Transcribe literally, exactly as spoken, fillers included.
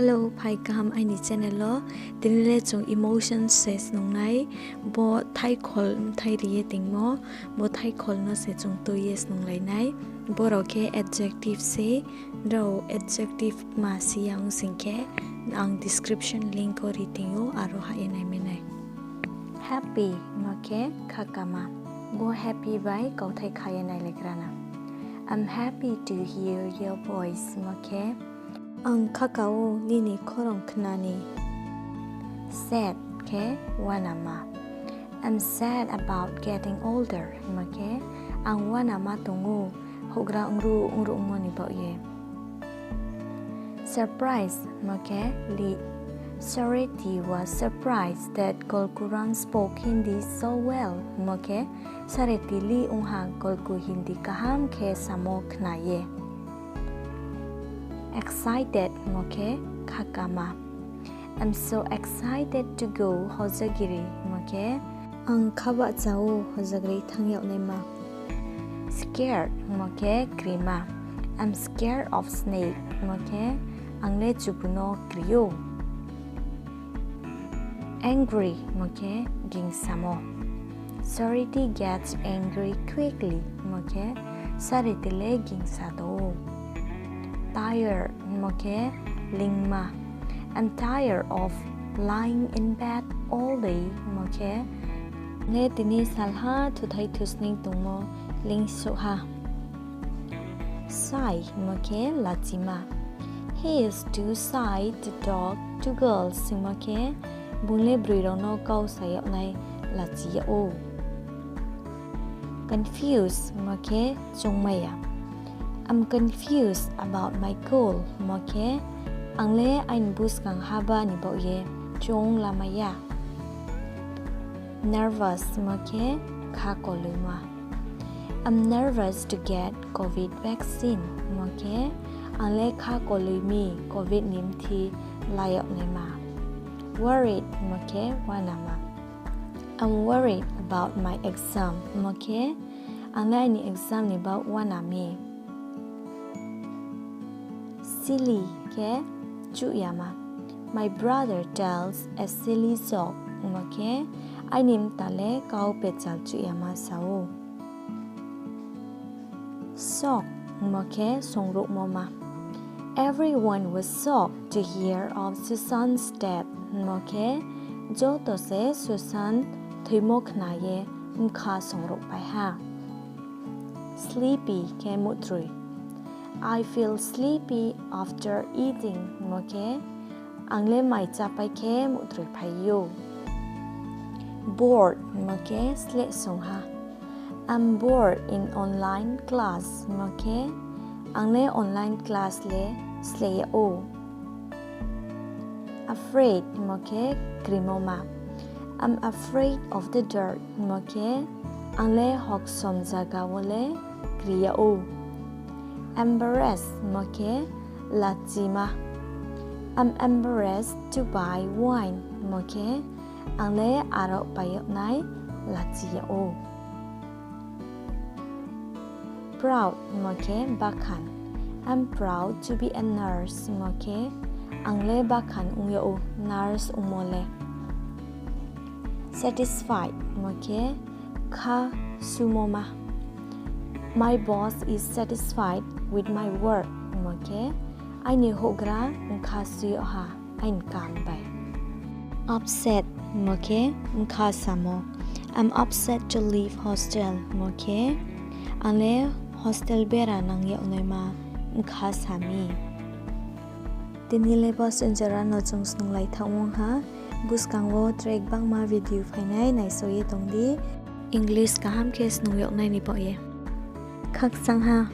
Hello, phai kaham aini channel wo. Tini le chung emotions se snungnai. Bo thaikhol bthai ri ye tingmo, bo thaikhol no se chung tui ye snunglainai. Borao khe adjective se, nrao adjective ma si ya ong sing khe, ang description link wo ri ting ou, aro hah ye naimai nai. Happy mo khe khakama. Bo happy bai kauthai kha ye nailaigra na. I'm happy to hear your voice mo khe, ang khaka ou nini khorang khna ni. Sad khe uanama. I'm sad about getting older mo khe, ang uanama tong ou, houhgra ongruh ongruhmo ni baoh ye. Surprise mo khe lih. Sareti was surprised that Kolku Ram spoke Hindi so well mo khe, Sareti lih ong ha Kolku Hindi kaham khe samo khna ye. Excited mo khe khakama. I'm so excited to go Hojagiri mo khe, ang khabahcha ou Hojagiri thanng yag naima. Scared mo khe krima. I'm scared of snake mo khe, ang le chubu no kri ou. Angry mo khe gingsamo. Sareti gets angry quickly mo khe, Sareti le gingsa tong ou. Tired mo khe lingma. I'm tired of lying in bed all day mo khe, ang le tini salha thuthai thusning tongmo lingsuh ha. Shy mo khe lachima. He is too shy to talk to girls mo khe, bung le broi rao no kau sa yag nai lachi yag ou. Confused mo khe choungmai ya. I'm confused about my goal mo khe, ang le aini buskang haba ni baoh ye choung lamai ya. Nervous mo khe kha koloima. I'm nervous to get Covid vaccine mo khe, ang le kha koloi mi Covid ni bthi la yag naima. Worried mo khe uanama. I'm worried about my exam mo khe, ang le aini exam ni baoh uana mi. Silly khe chuhyama. My brother tells a silly joke mo khe, aini mta le kau pechal chuhyama sa ou. Shock mo khe songruhmo ma. Everyone was shocked to hear of Sushant's death mo khe, joto se Sushant thoimo khna ye bkha songruhpai ha. Sleepy khe muhtroi. I feel sleepy after eating mo khe, ang le mai chápai khe muhtroi phai ou. Bored mo khe slehsong ha. I'm bored in online class mo khe, ang le online class le sleh yag ou. Afraid mo khe krimo ma. I'm afraid of the dark mo khe, ang le hoksom zaga wo le kri yag ou. Embarrassed mo khe lachima. I'm embarrassed to buy wine mo khe, ang le arao pai yag nai lachi yag ou. Proud mo khe bakhan. I'm proud to be a nurse mo khe, ang le bakhan ong yag ou nurse ongmo le. Satisfied mo khe kha sumo ma. My boss is satisfied with my work mo khe, aini houhgra bkha su yag ha aini kam bai. Upset mo khe bkha samo. I'm upset to leave hostel mo khe, ang le hostel bera nang yag naima bkha sa mi. Tini le bo sung jora no chung snunglai thanng ong ha. Buskang wo tre gbangma video phainai, naisao ye tong di. English kaham khe snung yag nai ni baoh ye. Khakchang ha.